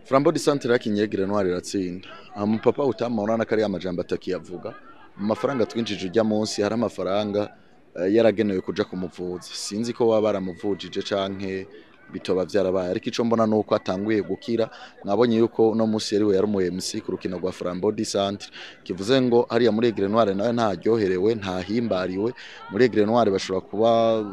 Flambeau du Centre yakinye Aigle Noir iratsinda. Papa Utamu urabona ko ari amajambo atakiyavuga. Mu mafaranga twinjije ujya munsi hari amafaranga yaragenewe kuja kumuvuza. Sinzi ko baba baramuvujije canke bitoba vyarabaye, ariko ico mbona nuko atanguye gukira. Mwabonye yuko uno munsi yariwe yari umu MC ku rukino rwa Flambeau du Centre, kivuze ngo hariya muri Aigle Noir nawe ntaryoherewe, ntahimbariwe. Muri Aigle Noir bashobora kuba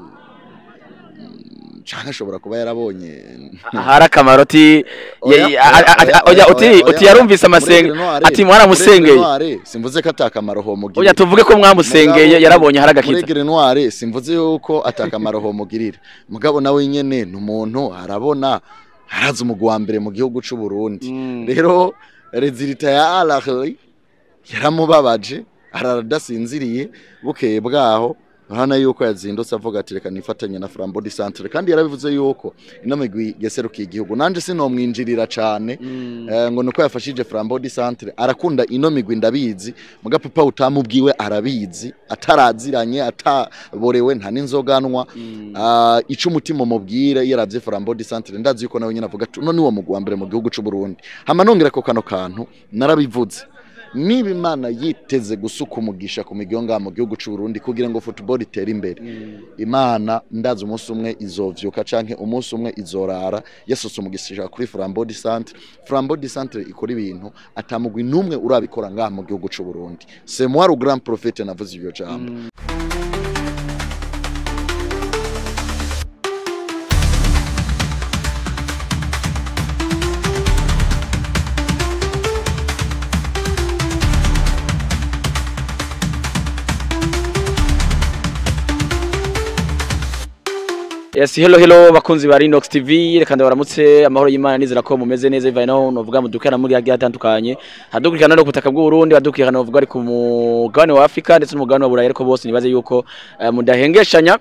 canke ashobora kuba yarabonye hari akamaro ati oya uti yarumvise amasenga ati mwaramusengeye. Simvuze ko atakamaro homugirira. Oya tuvuge ko mwamusengeye yarabonye hari agakiza. Muri Aigle Noir simvuze yuko atakamaro homugirira. Mugabo nawe nyene ni umuntu arabona araza umugwi wa mbere mu gihugu c'u Burundi. Rero resultat ya Al Ahly yaramubabaje, araradasinziriye bukeye bwaho. Urabona yuko yazindutse avuga ati reka nifatanye na Flambeau du Centre, kandi yarabivuze yuko ino migwi yaserukiye igihugu. Nanje sinomwinjirira cane ngo nuko yafashije Flambeau du Centre, arakunda ino migwi ndabizi. Muga Papa Utamu bwiwe arabizi, ataraziranye, ataborewe, nta n'inzoganwa. Ico umutima mubwire yaravye Flambeau du Centre, ndazi yuko nawe nyine avuga ati uno niwo mugwi wa mbere mu gihugu c'u Burundi. Hama nongera ko kano kantu narabivuze, niba Imana yiteze gusuka umugisha ku migwi ngaha mu gihugu c'u Burundi kugira ngo football itere imbere, Imana ndazi umunsi umwe izovyuka canke umunsi umwe izorara yasutse umugisha kuri Flambeau du Centre. Flambeau du Centre ikora ibintu atamugwi numwe urabikora ngaha mu gihugu c'u Burundi. C'est moi le grand prophète navuze iryo jambo. Yes, hello hello bakunzi ba Rinox TV, reka ndabaramutse amahoro y'Imana, nizera ko mumeze neza bivaye naho novuga mudukana muri yagiye atandukanye. Hadukurikirana no kutaka bw'u Burundi, badukurikirana novuga ari ku mugabane wa Afrika ndetse n'umugabane wa Burayi, ariko bose nibaze yuko mudahengeshanya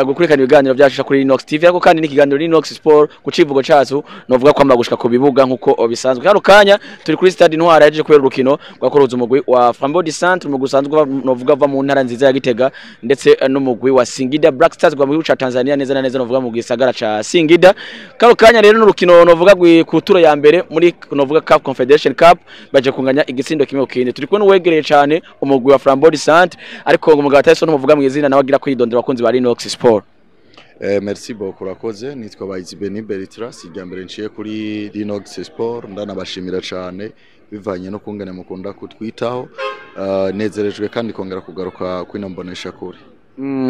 gukurikirana ibiganiro byacu kuri Rinox TV, ariko kandi n'ikiganiro Rinox Sport ku civugo cacu novuga kwamba gushika ku bibuga nkuko bisanzwe. Kano kanya turi kuri Stade Intwari yaje kubera urukino rwakoruza umugwi wa Flambeau du Centre, umugwi usanzwe novuga va mu ntara nziza ya Gitega, ndetse n'umugwi wa Singida Black Stars gwa mu gihugu ca Tanzania, neza na neza novuga mu gisagara ca Singida. Kano kanya rero n'urukino novuga ku turo ya mbere muri novuga Cup Confederation Cup, baje kunganya igitsindo kimwe kindi. Turi kubona uwegereye cyane umugwi wa Flambeau du Centre, ariko ngo mugabo Tyson umuvuga mu izina nawe agira kwidondera abakunzi ba Rinox Sport. Merci beaucoup urakoze. Nitwa Bayizi Beni Bertrand, sijya mbere nciye kuri Rinox Sport, ndanabashimira cyane bivanye no kungene mukunda kutwitaho. Nezerejwe kandi kongera kugaruka kwino mbonesha kure.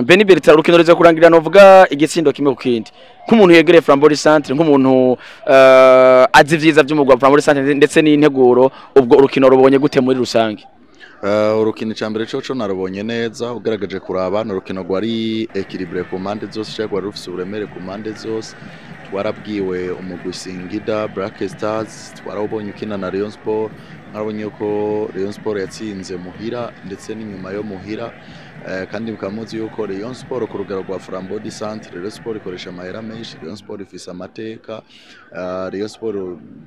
Beni Bertrand, urukino ruza kurangira novuga igitsindo kimwe kindi. Nk'umuntu yegereye Flambeau du Centre, nk'umuntu azi vyiza by'umugwa Flambeau du Centre ndetse n'integuro, ubwo urukino rubonye gute muri rusange? Urukino cambere coco narubonye neza, ugaragaje kuraba n'urukino rwari équilibré ku mpande zose, cyangwa rwari rufise uburemere ku mpande zose. Twarabwiwe umugwi Singida Black Stars, twarawubonye ukina na Rayon Sport, mwarabonye yuko Rayon Sport yatsinze muhira ndetse n'inyuma yo muhira. Kandi mukaba muzi yuko Rayon Sport ku rugero rwa Flambeau du Centre, Rayon Sport ikoresha amahera menshi, Rayon Sport ifise amateka, Rayon Sport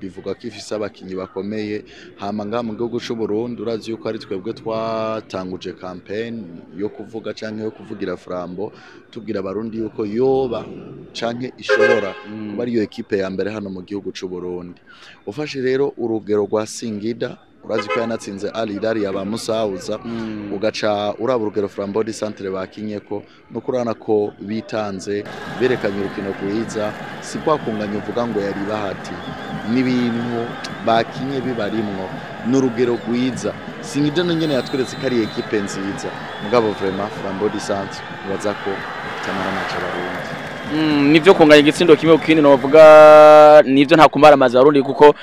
bivuga ko ifise abakinyi bakomeye. Hama ngaha mu gihugu c'u Burundi urazi yuko ari twebwe twatanguje campaign yo kuvuga canke yo kuvugira Flambeau, tubwira abarundi yuko yoba canke ishobora kuba ariyo ekipe ya mbere hano mu gihugu c'u Burundi. Ufashe rero urugero rwa Singida, urazi ko yanatsinze Al Hilal ya ba Musauza, ugaca uraba urugero Flambeau du Centre bakinyeko, no kurana ko bitanze berekanye urukino rwiza, si kwa kunganya uvuga ngo yari bahati, n'ibintu bakinye bibarimwo n'urugero rwiza. Singida nyene yatweretse ko ari ekipe nziza, mugabo vraiment Flambeau du Centre baza ko tamara macha barundi. Nivyo kunganya igitsindo kimwe kindi novuga nivyo nta kumara amazi abarundi, kuko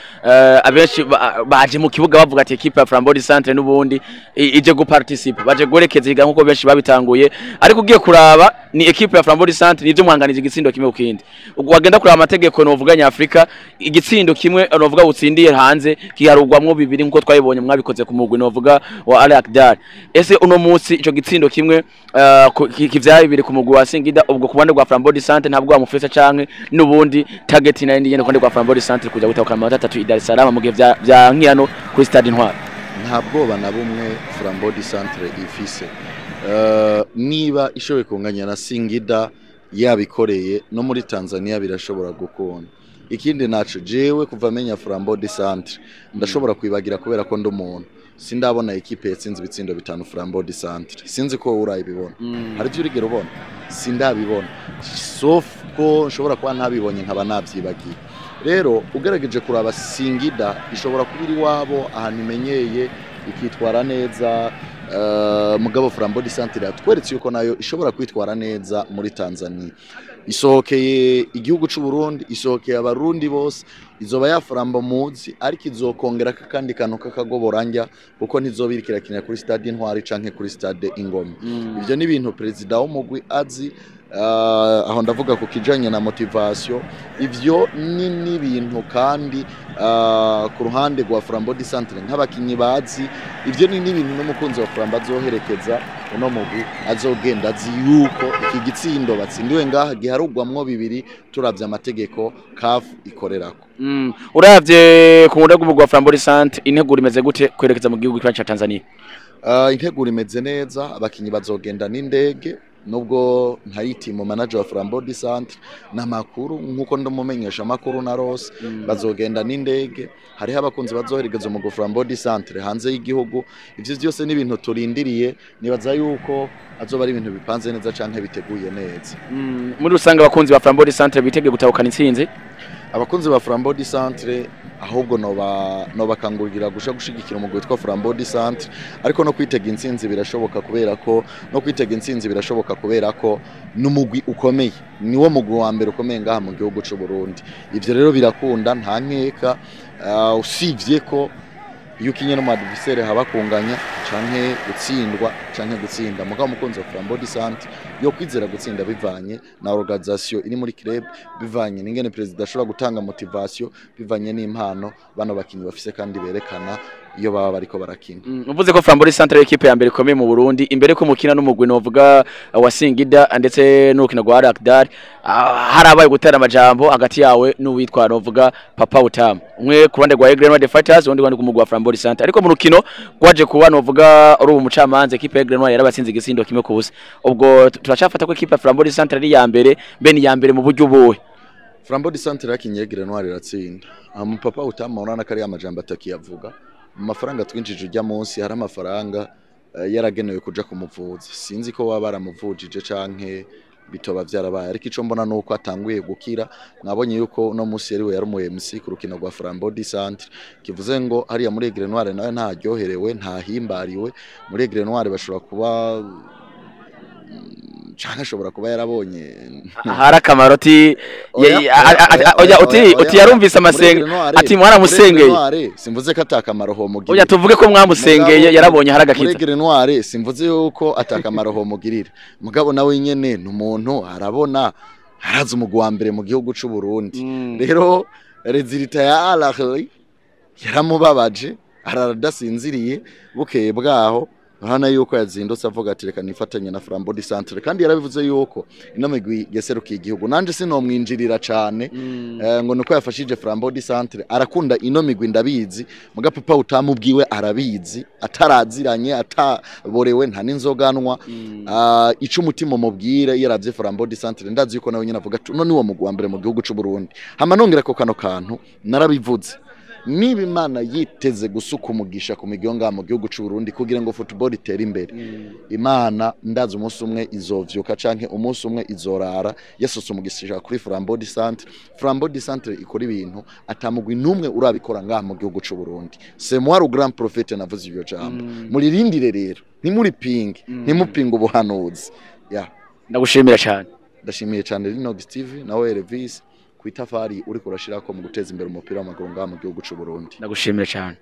abenshi baje mu kibuga bavuga ati equipe ya Flambeau du Centre n'ubundi ije go participe, baje gorekeza higa nkuko benshi babitanguye, ariko ugiye kuraba ni equipe ya Flambeau du Centre nivyo mwanganije igitsindo kimwe kindi. Wagenda kuraba amategeko novuga nyafrika, igitsindo kimwe novuga utsindiye hanze kiharugwamwo bibiri nkuko twayibonye mwabikoze ku mugwi novuga wa Al Akdar. Ese uno munsi ico gitsindo kimwe kivyaye bibiri ku mugwi wa Singida, ubwo ku bande rwa Flambeau du Centre ntabwo bamufesa canke n'ubundi target nayo ndi yende kwande kwa Flambeau du Centre kuja gutahukana amanota atatu i Dar es Salaam mu gihe vya nkiyano kuri Stade Intwari? Nta bwoba na bumwe Flambeau du Centre ifise. Niba ishoboye kunganya na Singida yabikoreye no muri Tanzania birashobora gukunda. Ikindi naco, jewe kuva menya Flambeau du Centre ndashobora kwibagira kubera ko ndi umuntu, sindabona ekipe yatsinze ibitsindo 5 Flambeau du Centre. Sinzi ko urayibibona. Hari ivyo urigera ubona? Sindabibona, sauf ko nshobora kuba ntabibonye nkaba navyibagiye. Rero ugerageje kuraba, Singida ishobora kuba iri wabo ahantu imenyeye ikitwara neza, mugabo Flambeau du Centre yatweretse yuko nayo ishobora kwitwara neza muri Tanzania. Isohokeye igihugu c'u Burundi, isohokeye abarundi bose, izoba ya Flambeau muzi, ariko izokongera akandi kantu k'akagoboranja kuko ntizoba iriko irakinira kuri stade Intwari canke kuri stade Ingoma. Ivyo ni ibintu perezida w'umugwi azi, aho ndavuga ku kijanye na motivation. Ivyo ni n'ibintu kandi ku ruhande rwa Flambeau du Centre nk'abakinyi bazi, ivyo ni n'ibintu n'umukunzi wa Flambeau azoherekeza uno mugwi azogenda azi yuko iki gitsindo batsindiwe ngaha giharugwamwo 2 turavye amategeko CAF ikorerako. Uravye ku ruhande rw'umugwi wa Flambeau du Centre, integuro imeze gute kwerekeza mu gihugu ca Tanzania? Integuro imeze neza, abakinyi bazogenda n'indege, nubwo ntari team manager wa Flambeau du Centre n'amakuru nkuko ndumumenyesha amakuru na Rose, bazogenda n'indege. Hariho abakunzi bazohereza umugwi Flambeau du Centre hanze y'igihugu. Ivyo vyose ni ibintu turindiriye, nibaza yuko azoba ari ibintu bipanze neza canke biteguye neza. Muri rusange abakunzi ba Flambeau du Centre bitege gutahukana intsinzi? Abakunzi ba Flambeau du Centre ahubwo nobakangurira gusha gushigikira umugwi witwa Flambeau du Centre, ariko no kwitega intsinzi birashoboka kubera ko no kwitega intsinzi birashoboka kubera ko n'umugwi ukomeye, niwo mugwi wa mbere ukomeye ngaha mu gihugu c'u Burundi. Ivyo rero birakunda nta nkeka, usivye ko iyo ukinye no mu adversaire haba kunganya canke gutsindwa canke gutsinda. Mugabo umukunzi wa Flambeau du Centre yo kwizera gutsinda bivanye na organisation iri muri club, bivanye n'ingene president ashobora gutanga motivation, bivanye n'impano bano bakinyi bafise kandi berekana iyo baba bariko barakina. Uvuze ko Flambeau du Centre equipe ya mbere ikomeye mu Burundi, imbere ko mukina n'umugwi novuga wa Singida ndetse n'urukino rwa Al Akdar, harabaye gutera amajambo hagati yawe n'uwitwa novuga Papa Utamu, umwe ku ruhande rwa Aigle Noir the Fighters, undi ku mugwi wa Flambeau du Centre. Ariko mu rukino rwaje kuba novuga uri umucamanza, equipe ya Aigle Noir yarabatsinze igisindo 1-0. Ubwo turacafata ko equipe ya Flambeau du Centre ari ya mbere, mbe ni ya mbere mu buryo ubuhe? Flambeau du Centre yakinye Aigle Noir iratsinda. Papa Utamu urana kari amajambo atakiyavuga. Mu mafaranga twinjije ujya munsi hari amafaranga yaragenewe kuja kumuvuza, sinzi ko baba baramuvujije canke bitoba vyarabaye, ariko ico mbona nuko atanguye gukira. Mwabonye yuko no munsi yariwe yari umu MC ku rukino rwa Flambeau du Centre, kivuze ngo hariya muri Aigle Noir nawe ntaryoherewe, ntahimbariwe. Muri Aigle Noir bashobora kuba canke ashobora kuba yarabonye hari akamaro uti uti yarumvise amasenga ati mwaramusengeye. Simvuze ko atakamaro homugirira. Oya, tuvuge ko mwamusengeye yarabonye hari agakiza. Muri Aigle Noir simvuze yuko atakamaro homugirira, mugabo nawe nyene ni umuntu arabona, arazi umugwi wa mbere mu gihugu c'u Burundi. Rero résultat ya Al Ahly yaramubabaje, araradasinziriye. Bukeye bwaho urabona yuko yazindutse avuga ati reka nifatanye na Flambeau du Centre, kandi yarabivuze yuko ino migwi yaserukiye igihugu. Nanje sinomwinjirira cane, ngo nuko yafashije Flambeau du Centre, arakunda ino migwi ndabizi, muga Papa utamubwiwe arabizi, ataraziranye, ataborewe, nta n'inzoganwa. Ico umutima umubwira iyo aravye Flambeau du Centre, ndazi yuko nawe nyene avuga ati uno niwo mugwi wa mbere mu gihugu c'u Burundi. Hama nongera ko kano kantu narabivuze, niba Imana yiteze gusuka umugisha ku migwi yo ngaha mu gihugu c'u Burundi kugira ngo football itere imbere, Imana ndazi umunsi umwe izovyuka canke umunsi umwe izorara yasutse umugisha kuri Flambeau du Centre. Flambeau du Centre ikora ibintu atamugwi numwe urabikora ngaha mu gihugu c'u Burundi. C'est moi le grand prophète navuze iryo jambo. Muririndire rero, ntimuripinge, ntimupinge ubuhanuzi. Ya. Ndagushimira cyane. Ndashimiye cyane Rinox TV nawe Elvis ku itafari uriko urashirako mu guteza imbere umupira w'amaguru ngaha mu gihugu c'u Burundi. Ndagushimira cyane.